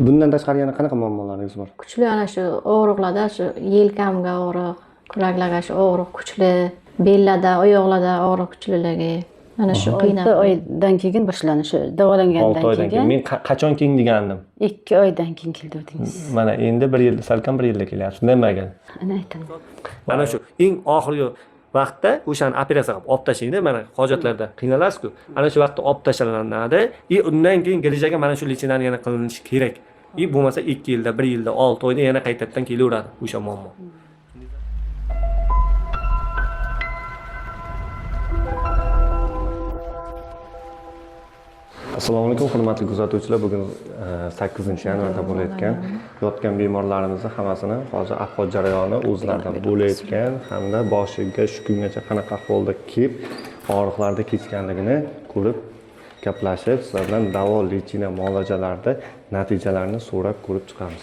Bundan tashqari yana qanaqa muammolaringiz bor? Kuchli ana shu og'riqlarda, shu yelkamga og'riq, kuraklarga shu og'riq kuchli, bellada, oyoqlarda og'riq kuchliligi. Ana shu qiynab. 6 oydan keyin boshlanishi, davolangandan 6 oydan keyin. keyin. Men qachon keyin degandim. 2 oydan keyin keldirdingiz. Mana endi 1 yil, salkam 1 yilda kelyapsiz. Nimaga? Ana aytaman. Mana shu eng oxirgi vaqtda o'shani operatsiya qilib olib tashlaydi. Mana hojatlarda qiynalasiz-ku. Ana shu vaqtda olib tashlanadi. И undan keyin girijaga mana shu lecheniya yana qilinishi kerak. И bo'lmasa 2 yilda, 1 yilda, 6 oyda yana qaytadan kelaveradi o'sha muammo. Assalomu alaykum hurmatli kuzatuvchilar. Bugun 8-yanvarda bo'layotgan yotgan bemorlarimizni hammasini hozir obxod jarayoni o'zlaridan bo'layotgan hamda boshiga shu kungacha qanaqa ahvolda kelib og'riqlarda kechganligini ko'rib gaplashib, sizlar bilan davo lechina muolajalarida natijalarini so'rab ko'rib chiqamiz.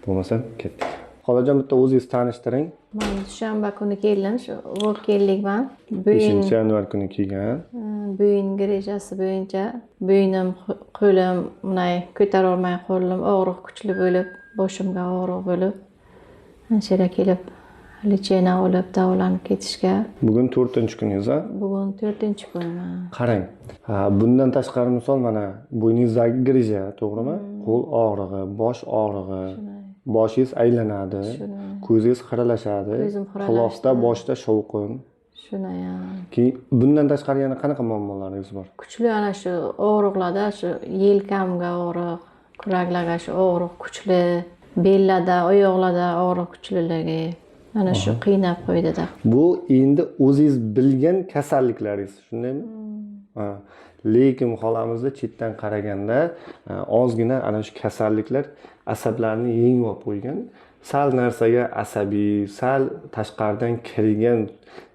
Bo'lmasa ketdik. Xolajon, bitta o'zingiz tanishtiring. Man dushanba kuni keldim, shu bo'lib keldik man. Bo'yin 5-yanvar kuni kelgan. Bo'yin grijasi bo'yicha bo'ynim, qo'lim bunday ko'tarolmay qo'lim og'riq kuchli bo'lib, boshimga og'riq bo'lib, ana shu yerga kelib lechena olib davolanib ketishga. Bugun 4-kuningiz, a? Bugun 4-kun. Qarang, ha, bundan tashqari misol mana bo'yningizdagi grija, to'g'rimi? Qo'l og'rig'i, bosh og'rig'i, boshingiz aylanadi, ko'zingiz xiralashadi, Ko'zim xiralashdi. Quloqda, boshda shovqin. Shunayam. Keyin bundan tashqari yana qanaqa muammolaringiz bor? Kuchli ana shu og'riqlarda, shu yelkamga og'riq, kuraklarga shu og'riq kuchli, bellada, oyoqlarda og'riq kuchliligi. Ana shu qiynab qo'ydida. Bu endi o'zingiz bilgan kasalliklaringiz, shundaymi? Ha. Lekin xolamizda chetdan qaraganda ozgina ana shu kasalliklar asablarni yengib olib qo'ygan. Sal narsaga asabiy, sal tashqaridan kirgan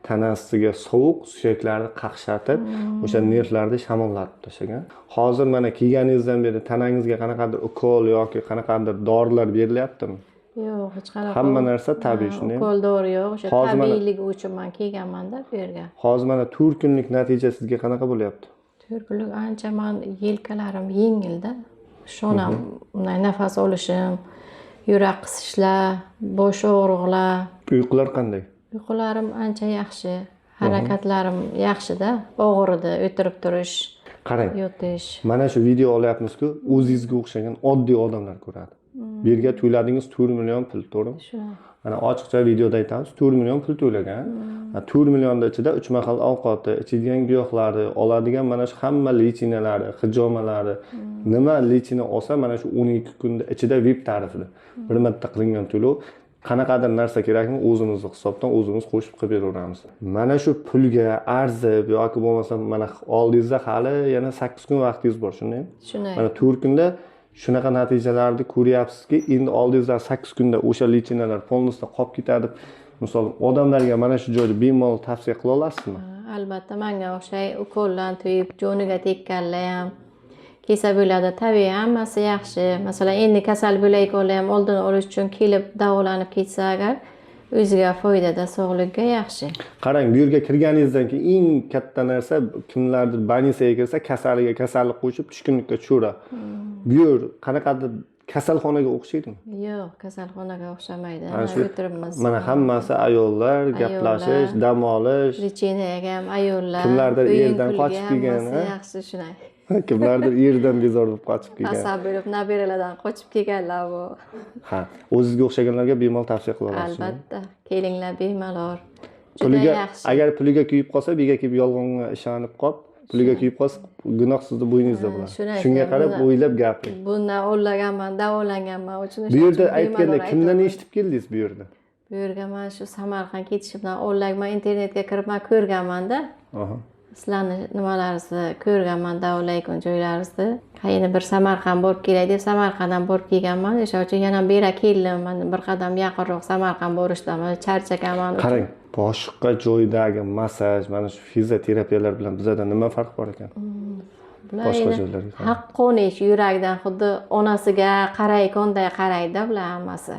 tanasiga sovuq suyaklarni qaqshatib, o'sha nervlarni shamollatib tashlagan. Hozir mana kelganingizdan beri tanangizga qanaqadir ukol yoki qanaqadir dorilar berilyaptimi? Yo'q, hech qanaqa. Hamma narsa tabiiy, shundaymi? Ukol dori yo'q, o'sha Hozir mana- tabiiyligi uchun man kelganman-da bu yerga. Hozir mana 4 kunlik natija sizga qanaqa bo'lyapti? 4 kunlik ancha man yelkalarim yengilda. Shunam bunday nafas olishim, yurak qisishlar, bosh og'riqlar. Uyqular qanday? Uyqularim ancha yaxshi, harakatlarim yaxshida, og'ridi, o'tirib turish, Qarang. yotish. Mana shu video olyapmiz-ku, o'zingizga o'xshagan oddiy odamlar ko'radi. Bu yerga to'ladingiz 4 million pul, to'g'rimi? Shunday. Mana ochiqcha videoda aytamiz, 4 million pul to'lagan. 4 millionda ichida 3 mahal ovqati, ichadigan giyohlari, oladigan mana shu hamma lechinalari, hijomalari, nima lechina olsa mana shu 12 kunda ichida VIP tarifida. Bir marta qilingan to'lov, qanaqadir narsa kerakmi, o'zimizni hisobdan o'zimiz qo'shib qilib beraveramiz. Mana shu pulga arzib yoki bo'lmasa mana oldingizda hali yana 8 kun vaqtingiz bor, shundaymi? Shunday. Mana 4 kunda shunaqa natijalarni ko'ryapsizki, endi oldingizda 8 kunda o'sha lechinalar polностью qolib ketadi. Misol odamlarga mana shu joyda bemalol tavsiya qila olasizmi? Albatta menga o'xshay ukoldan to'yib joniga tekkanlar ham kelsa bo'ladi. Tabiiy hammasi yaxshi. Masalan, endi kasal bo'layotganlar ham oldini olish uchun kelib davolanib ketsa agar o'ziga foydada, sog'likka yaxshi. Qarang, bu yerga kirganingizdan keyin eng katta narsa kimlardir больницаga kirsa kasaliga kasallik qo'shib tushkunlikka tushiradi. Bu yer qanaqadir kasalxonaga o'xshaydimi? Yo'q, kasalxonaga o'xshamaydi. Mana shu- O'tiribmiz. Mana hammasi ayollar, gaplashish, dam olish, Lecheniyaga ham ayollar, Kimlardir o'yin erdan kulgi qochib kelgan, hammasi ha? yaxshi shunday. Kimlardir erdan bezor bo'lib qochib kelgan. Asab bo'lib nabiralardan qochib kelganlar bu. Ha, o'zizga o'xshaganlarga bemalol tavsiya qila olasiz. Albatta, kelinglar bemalol. Juda Puliga yaxshi. agar puliga kuyib qolsa, bu yerga kelib yolg'onga ishonib qolib, puliga kuyib qolsa, gunoh sizni bo'yningizda bo'ladi. Shuni Shunga aytyapman. qarab o'ylab gapiring. Bundan o'llaganman, davolanganman uchun. Bu yerda bemalol aytganda kimdan aytaman. eshitib keldingiz bu yerda? Bu yerga man shu Samarqand ketishimdan o'llagman, internetga kirib man ko'rganman-da. Aha. Sizlarni nimalaringizni ko'rganman, davolayotgan joylaringizni. Ha, endi bir Samarqand borib kelay deb Samarqanddan borib kelganman. O'sha uchun yana bu yerga keldim. Man bir qadam yaqinroq Samarqand borishdan charchaganman. Qarang, boshqa joydagi massaj, mana shu fizioterapiyalar bilan bizada nima farq bor ekan? Bular Boshqa endi joylarga qarang. haqqoniy shu yurakdan xuddi onasiga qarayotganday qaraydi bular hammasi.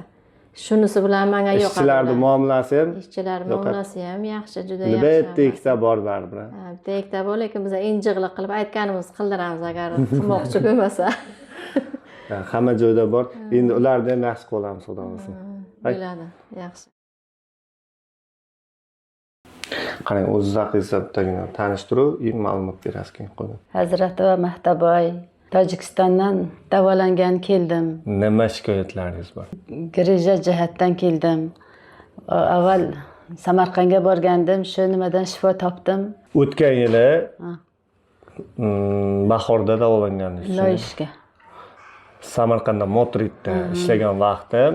Shunisi bilan menga yoqadi. Ishchilarni ular. muomalasi ham Ishchilar yoqadi. muomalasi ham yaxshi, juda yaxshi. Bitta ikkita bor baribir. Ha, bitta ikkita bor, lekin biz injiqlik qilib aytganimizni qildiramiz agar qilmoqchi bo'lmasa. Ha, hamma joyda bor. Endi ularni ham yaxshi qilib olamiz, xudo xohlasa. Bo'ladi, yaxshi. Qarang, o'zingiz haqingizda bittagina tanishtiruv и ma'lumot berasiz keyin qo'ying. Hazrati va Mahtaboy, Tojikistondan davolangan keldim. Nima shikoyatlaringiz bor? Grija jihatdan keldim. Avval Samarqandga borgandim, shu nimadan shifo topdim. O'tgan yili bahorda davolangandingiz. Loyishga. Samarqandda Motridda ishlagan vaqtim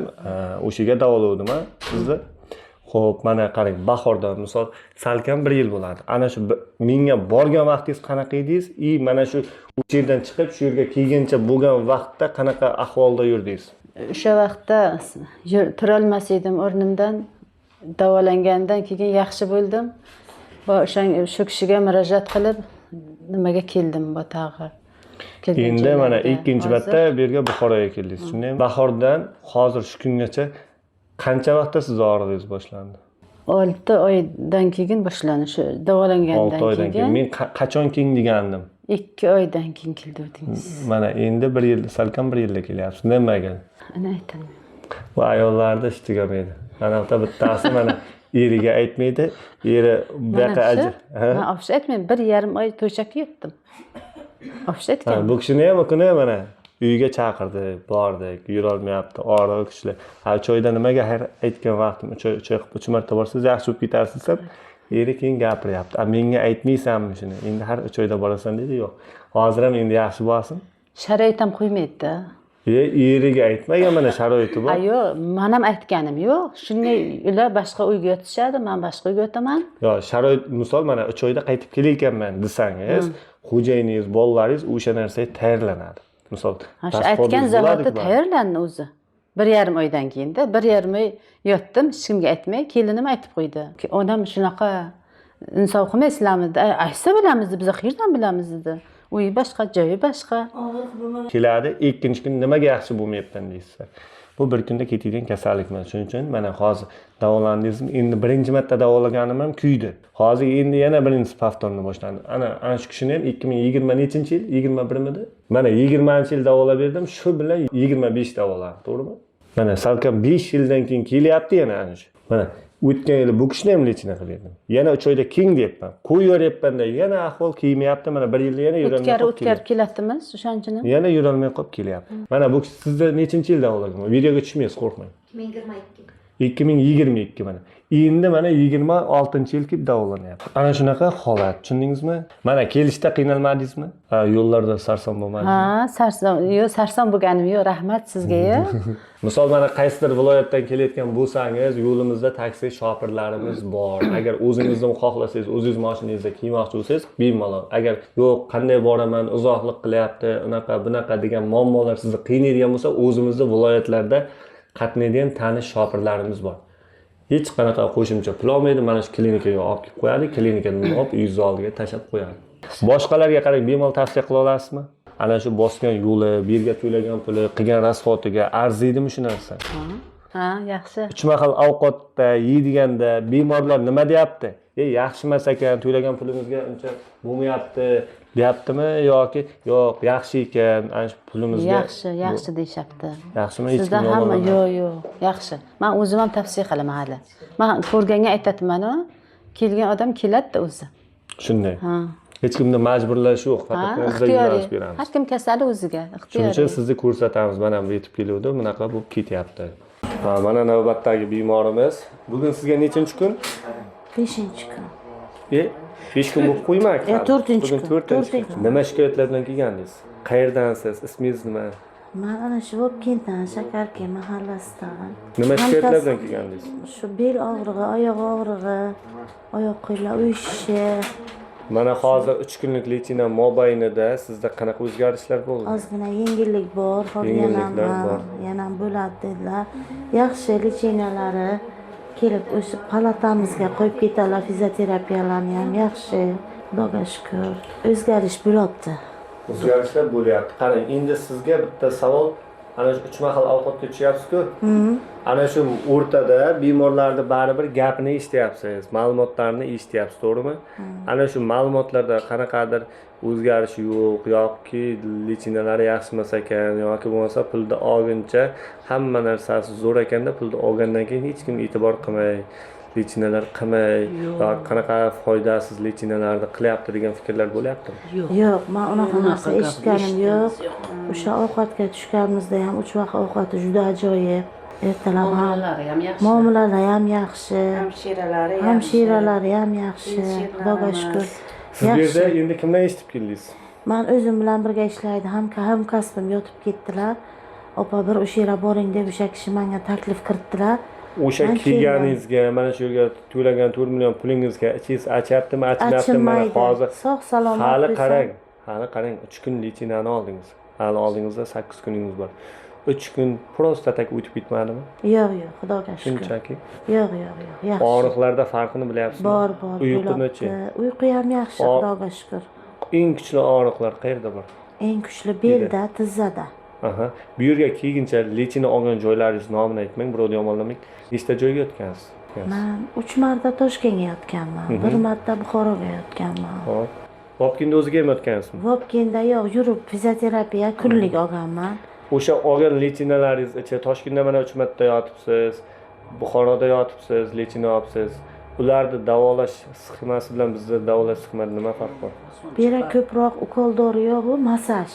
o'sha yerga davolovdim sizni. Xo'p, mana qarang, bahorda misol salkam bir yil bo'ladi. Ana shu menga borgan vaqtingiz qanaqa edingiz? И mana shu o'sha yerdan chiqib shu yerga kelguncha bo'lgan vaqtda qanaqa ahvolda yurdingiz? O'sha vaqtda turolmas edim o'rnimdan. Davolangandan keyin yaxshi bo'ldim. Va o'sha shu kishiga murojaat qilib nimaga keldim bu tag'i. Kelgan Endi mana joylarga. ikkinchi Hozir marta bu yerga, Buxoroga keldingiz. Shundaymi? Bahordan hozir shu kungacha qancha vaqtda sizni og'rig'ingiz boshlandi? 6 oydan keyin boshlandi shu davolangandan 6 oydan keyin. keyin. Men qachon keyin degandim. 2 oydan keyin keldirdingiz. Mana endi bir yil, salkam bir yilda kelyapsiz. Nimaga? Ana aytolmayman. Bu ayollarda ish tugamaydi. Mana bitta bittasi mana eriga aytmaydi. Eri bu yoqqa Mana ajr. shu, man вообще aytmayman, 1,5 oy to'shakka yotdim. Вообще Ha, aytgan. bu kishini ham kuni mana uyiga chaqirdi, bordik, yurolmayapti, og'rig'i kuchli. Ha, 3 oyda nimaga har aytgan vaqtim 3 oy, 3 oy qilib 3 marta borsangiz yaxshi bo'lib ketasiz desam, eri keyin gapiryapti. A menga aytmaysanmi shuni? Endi har 3 oyda borasan deydi, yo'q. Hozir ham endi yaxshi bo'lsin. Sharoit ham qo'ymaydida. E, eriga aytmagan, mana sharoiti bor. A yo'q, man ham aytganim yo'q. Shunday ular boshqa uyga yotishadi, man boshqa uyga yotaman. Yo, sharoit misol mana 3 oyda qaytib kelayotganman desangiz, xo'jayiningiz, bolalaringiz o'sha narsaga tayyorlanadi. Misol, Ha, shu aytgan dastxo'ringiz zahoti bo'ladi-ku baribir. tayyorlandi o'zi. 1,5 oydan keyinda 1,5 oy yotdim, hech kimga aytmay, kelinim aytib qo'ydi. Onam shunaqa insof qilmaysizlarmi dedi. "Ay, aytsa bilamiz, biz qayerdan bilamiz" dedi. Uyi boshqa, joyi boshqa. Keladi, ikkinchi kun nimaga yaxshi bo'lmayapman deysizlar. Bu bir kunda ketadigan kasallik emas. Shuning uchun mana hozir davolandingizmi? Endi birinchi marta davolaganim ham kuydi. Hozir endi yana birinchisi повторно boshlandi. Ana shu kishini ham 2020 nechinchi yil? 21 midi? Mana 20-yil davolab berdim, shu bilan 25 davolandi, to'g'rimi? Mana salkam 5 yildan keyin kelyapti yana ana shu. Mana o'tgan yili bu kishini ham лечение qilib berdim. Yana 3 oyda king deyapman. Qo'yib yuboryapman-da, yana ahvol kiymayapti. Mana bir yilda yana yurolmay O'tkari qolib o'tkarib kelatimiz, o'shaning uchun ham. Yana yurolmay qolib kelyapti. Mana bu kishi sizda nechinchi yil davolagan? Videoga tushmaysiz, qo'rqmang. 2022. 2022 mana. Endi mana 26-yil kelib davolanyapti. Ana shunaqa holat, tushundingizmi? Mana kelishda qiynalmadingizmi? Ha, yo'llarda sarson bo'lmadingizmi? Ha, sarson, yo'q, sarson bo'lganim yo'q, rahmat sizga. Ya. Misol mana qaysidir viloyatdan kelayotgan bo'lsangiz, yo'limizda taksi shofirlarimiz bor. Agar o'zingizni xohlasangiz, o'zingiz mashinangizda kiymoqchi bo'lsangiz, bemalol. Agar yo'q, qanday boraman, uzoqlik qilyapti, unaqa, bunaqa degan muammolar sizni qiynaydigan bo'lsa, o'zimizni viloyatlarda qatnaydigan tanish shofirlarimiz bor. Hech qanaqa qo'shimcha pul olmaydi, mana shu klinikaga olib kelib qo'yadi, klinikadan olib uyingizni oldiga tashlab qo'yadi. Boshqalarga qarang, bemalol tavsiya qila olasizmi? Ana shu bosgan yo'li, bu yerga to'lagan puli, qilgan расход iga arziydimi shu narsa? Ha, yaxshi. Uch mahal ovqatda yeydiganda bemorlar nima deyapti? E, yaxshi emas ekan, to'lagan pulimizga uncha bo'lmayapti deyaptimi yoki yo'q, yaxshi ekan, ana shu pulimizga? Yaxshi, yaxshi deyishyapti. Yaxshimi? Hech Sizda kim hamma yomonlamadi. Yo'q, yo'q, yaxshi. Man o'zim ham tavsiya qilaman hali. Man ko'rganga aytatmanu, kelgan odam keladida o'zi. Shunday. Ha. Hech kimni majburlash yo'q, Ha, faqat bizga ixtiyoriy. yo'nalish beramiz. Har kim kasali o'ziga, Shuning uchun ixtiyoriy. sizni ko'rsatamiz. Mana bu yetib keluvdi, bunaqa bo'lib ketyapti. Ha, mana navbatdagi bemorimiz. Bugun sizga nechinchi kun? Beshinchi kun. E, 5 kun bo'lib qo'ymadi. E, to'rtinchi Bugun kun, to'rtinchi kun. to'rtinchi. Nima shikoyatlar bilan kelgandingiz? Qayerdansiz? Ismingiz nima? Man ana shu Vobkentdan, Shakarka mahallasidan. Nima shikoyatlar Hamkasb- bilan kelgandingiz? Shu bel og'rig'i, oyoq og'rig'i, oyoq qo'llar uyushishi. Mana hozir 3 kunlik лечение mobaynida sizda qanaqa o'zgarishlar bo'ldi? Ozgina yengillik bor hozir, yana Yengilliklar bor. Yana bo'ladi dedilar. Yaxshi лечения lari, kelib o'sha palatamizga qo'yib ketadilar, fizioterapiyalarni ham yaxshi. Xudoga shukur, o'zgarish bo'lyapti. O'zgarishlar bo'lyapti. Qarang, endi sizga bitta savol. Ana shu uch mahal ovqatga tushyapsiz-ku. Ana shu o'rtada bemorlarni baribir gapini eshityapsiz, ma'lumotlarni eshityapsiz, to'g'rimi? Ana shu ma'lumotlarda qanaqadir o'zgarish yo'q yoki лечения lari yaxshi emas ekan yoki bo'lmasa pulni olguncha hamma narsasi zo'r ekanda, pulni olgandan keyin hech kim e'tibor qilmay, лечения lar qilmay yoki qanaqa foydasiz лечения larni qilyapti degan fikrlar bo'lyaptimi? Yo'q. Yo'q, man unaqa Unaqa narsa gap eshitganim yo'q. eshitganimiz yo'q. O'sha ovqatga tushganimizda ham uch vaqt ovqati juda ajoyib. Ertalab ham Muomalalari ham yaxshi. Muomalalari ham yaxshi. Hamshiralari yaxshi. Hamshiralari ham yaxshi. Xudoga shukur. Siz bu yerda endi kimdan eshitib keldingiz? Man o'zim bilan birga ishlaydi, ham hamkasbim yotib ketdilar. Opa, bir o'sha yerga boring deb o'sha kishi menga taklif kiritdilar. O'sha Man kelganingizga, mana shu yerga to'lagan 4 million pulingizga ichingiz achyaptimi, achinmayaptimi? Mana Achinmaydi. hozir Sog' salomat hali bo'lsam- qarang, hali qarang, 3 kun лечения ni oldingiz. Hali oldingizda 8 kuningiz bor. 3 kun просто так o'tib ketmadimi? Yo'q, Xudoga shukur. Shunchaki. Yo'q, yaxshi. Og'riqlarda farqini bilyapsizmi? Bor, bor. Uyqunichi? Bo'lyapti. Uyqu ham yaxshi, Xudoga shukur. Eng kuchli og'riqlar qayerda bor? Eng kuchli belda, tizzada. Aha. Bu yerga kelguncha лечения olgan joylaringiz nomini aytmang, birovni yomonlamang. Nechta joyga yotgansiz? Man 3 marta Toshkentga yotganman, bir marta Buxoroga yotganman. Hop. Bobkinda o'ziga ham yotgansizmi? Vobkenda yo'q, yurib fizioterapiya kunlik olganman. O'sha olgan лечения laringiz ichida Toshkentda mana 3 marta yotibsiz, Buxoroda yotibsiz, лечения olibsiz. Ularni davolash sxemasi bilan bizda davolash sxemasi nima farq bor? Bu yerda ko'proq ukol dori yo'q, massaj.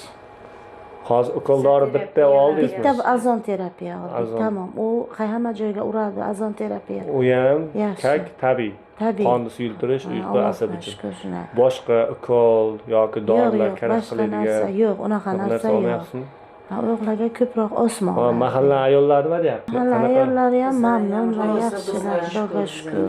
Hozir ukol dori bitta oldingizmi? Bitta ozon terapiya oldik, Ozon. Tamom. U hamma joyga uradi ozon terapiya. U ham Yaxshi. как tabiiy. Tabiiy. Qonni suyultirish, uyqu, Allohga asab uchun. shukur, shunday. Boshqa ukol yoki Yo'q, dorilar yo'q, kerak boshqa narsa qiladigan yo'q, unaqa narsa narsa yo'q. olmayapsizmi? Ha, o'g'larga ko'proq osma Ha, oladi. mahalla ayollari nima deyapti? Mahalla Qanaqa? ayollari ham mamnun va Rozi yaxshilar, bizlar, Xudoga shukur.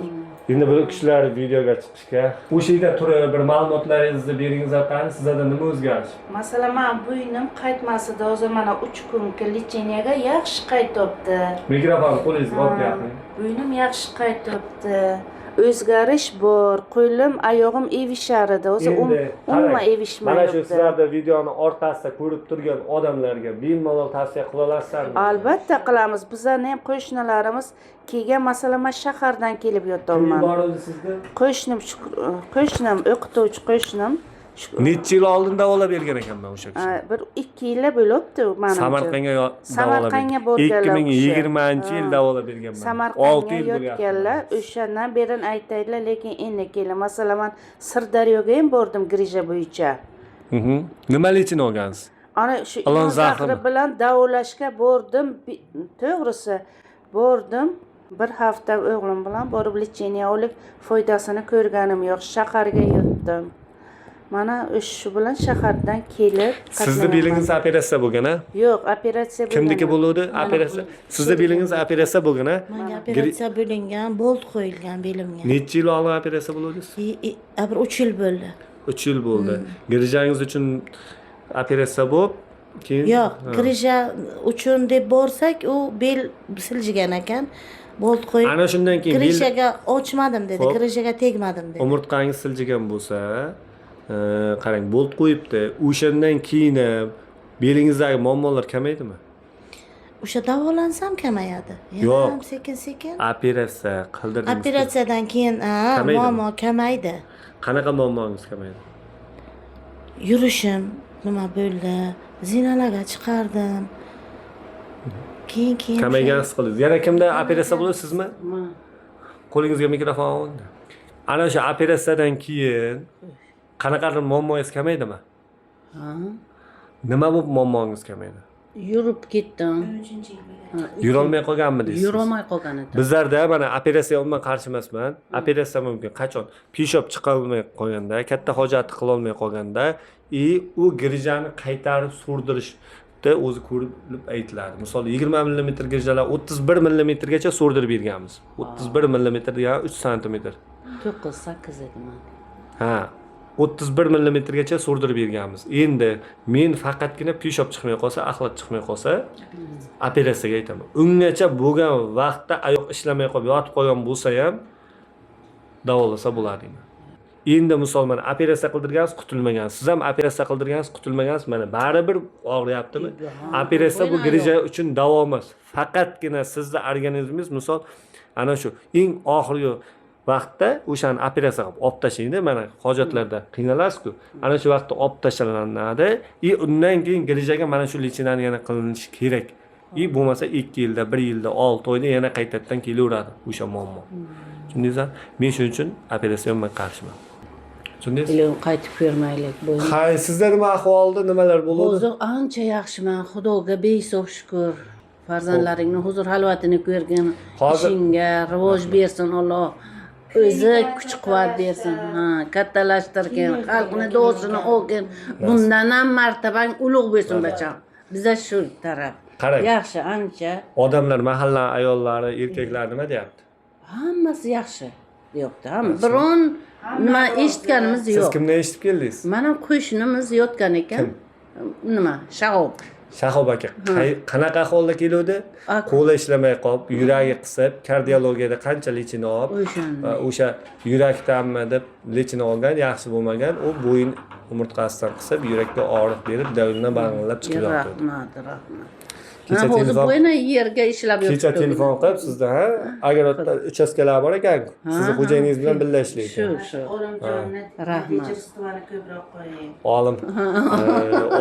Endi bu kishilar videoga chiqishga o'sha yerda turib bir ma'lumotlaringizni beringiz, qani sizlarda nima o'zgarish? Masalan, man bo'ynim qaytmasida, hozir mana 3 kungi лечения ga yaxshi qaytyapti. Mikrofon qo'lingizga olib gapiring. Bo'ynim yaxshi qaytyapti. O'zgarish bor. Qo'lim, oyog'im evishar edi. Hozir Endi umuman qarang, mana shu evishmayapti. sizlarda videoni orqasida ko'rib turgan odamlarga bemalol tavsiya qila olasizlarmi? Albatta qilamiz. Bizlarni ham qo'shnilarimiz kelgan, masalan, man shahardan kelib Kim yotyapman. bor o'zi sizda? Qo'shnim, qo'shnim, o'qituvchi qo'shnim. Necha yil oldin davolab bergan ekanman o'sha kishi? Bir 2 yil bo'libdi manimcha. Samarqandga Samarqandga davolab borganlar u kishi. 2020-yil davolab berganman. 6 Samarqandga yil bo'lyapti. yotganlar, o'shandan beri aytadilar, lekin endi kelin. Masalan, man Sirdaryoga ham bordim грыжа bo'yicha. Nima лечения olgansiz? Ana shu Ilon ilon zahrimi? zahri bilan davolashga bordim. To'g'risi, bordim. Bir hafta o'g'lim bilan borib лечение olib, foydasini ko'rganim yo'q. Shaharga yotdim. Mana shu bilan shahardan kelib Sizni qatnayapman. belingiz operatsiya bo'lgan, a? Yo'q, operatsiya Kimniki bo'lgan. bo'luvdi? Operatsiya. Sizni belingiz operatsiya bo'lgan, a? Menga operatsiya bo'lingan, bolt qo'yilgan belimga. Necha yil oldin operatsiya bo'luvdingiz? Bir 3 yil bo'ldi. 3 yil bo'ldi. Грыжа ngiz uchun operatsiya bo'lib, keyin Yo'q, грыжа uchun deb borsak, u bel siljigan ekan. Bolt qo'yib Ana shundan keyin bel грыжа ga ochmadim dedi, Xo'p. грыжа ga tegmadim dedi. Umurtqangiz siljigan bo'lsa, qarang, bolt qo'yibdi. O'shandan keyin ham belingizdagi muammolar kamaydimi? O'sha davolansam kamayadi. Yo'q. Yana sekin-sekin. Operatsiya qildirdingiz. Operatsiyadan keyin ha, Kamaydimi? muammo kamaydi. Qanaqa muammongiz kamaydi? Yurishim nima bo'ldi? Zinalarga chiqardim. Keyin Kamaygan his qildingiz. Yana kimda operatsiya bo'ldi, sizmi? Qo'lingizga mikrofon oling. Ana o'sha operatsiyadan keyin qanaqadir muammongiz kamaydimi? Ha. Nima bo'lib muammongiz kamaydi? Yurib ketdim. Yurolmay qolganmidingiz? Yurolmay qolgan edim. Bizlarda mana operatsiya umuman qarshi emasman. Operatsiya mumkin. Qachon? Peshob chiqolmay qolganda, katta hojatni qilolmay qolganda и u грыжа ni qaytarib so'rdirishda o'zi ko'rib aytiladi. Misol 20 mm грыжа lar 31 mm gacha so'rdirib berganmiz. 31 mm degani 3 santimetr. 9 8 edim man. Ha, 31 mm gacha so'rdirib berganmiz. Endi men faqatgina peshob chiqmay qolsa, axlat chiqmay qolsa operatsiyaga aytaman. Ungacha bo'lgan vaqtda oyoq ishlamay qolib yotib qolgan bo'lsa ham davolasa bo'ladi. Endi misol mana operatsiya qildirgansiz, qutulmagansiz. Siz ham operatsiya qildirgansiz, qutulmagansiz. Mana baribir og'riyaptimi? Operatsiya bu грыжа uchun davo emas. Faqatgina sizni organizmingiz misol ana shu eng oxirgi vaqtda o'shani operatsiya qilib olib tashlaydi. Mana hojatlarda qiynalasizku, ana shu vaqtda olib tashlanadi и undan keyin грыжа ga mana shu лечение ni yana qilinishi kerak. И bo'lmasa 2 yilda, bir yilda, 6 oyda yana qaytadan kelaveradi o'sha muammo. Tushundingizmi? Men shuning uchun operatsiyonga qarshiman. Tushundingiz? Ilohim, qaytib ko'rmaylik bu. Hay, sizda nima ahvolda, nimalar bo'ldi? Hozir ancha yaxshiman, Xudoga behisob shukur. Farzandlaringni huzur halvatini ko'rgin. Ishingga rivoj bersin Alloh. O'zi kuch quvvat bersin. Ha, kattalashtirgin, xalqni duosini olgin. Bundan ham martabang ulug' bo'lsin, bacham. Biza shu taraf. Qarang. Yaxshi ancha. Odamlar, mahalla ayollari, erkaklar nima deyapti? Hammasi yaxshi deyapti. Hamma biron nima eshitganimiz Siz yo'q. kimdan eshitib keldingiz? Mana qo'shnimiz yotgan ekan. Nima? Shahob. Shahob aka qanaqa ahvolda keluvdi? Qo'li ishlamay qolib, yuragi qisib, kardiologiyada qancha лечение olib, O'shanda. O'sha yurakdanmi deb лечение olgan, yaxshi bo'lmagan. U bo'yin umurtqasidan qisib, yurakka og'riq berib, давление bang'illab chiqib yotdi. Rahmat, rahmat. Kecha Ha, hozir bo'yni yerga ishlab Kecha yotibdi. telefon qilib sizda, ha, огород da uchastkalar bor ekan, sizni xo'jayiningiz bilan birga ishlaydi. Shu, shu. Olimjonni Rahmat. дежурство ni ko'proq qo'ying. Olim,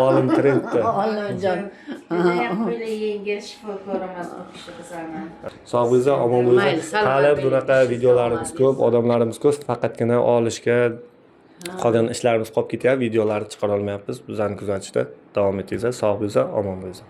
olim trendda. Olimjon. Judayam qo'li yengil shifokorimiz u kishi bizani. Sog' bo'linglar, omon bo'linglar. Mayli, salomat Hali bo'ling. bunaqa videolarimiz ko'p, odamlarimiz ko'p, faqatgina olishga qolgan ishlarimiz qolib ketyapti, videolarni chiqara olmayapmiz. Bizani kuzatishda davom etinglar. Sog' bo'linglar, omon bo'linglar.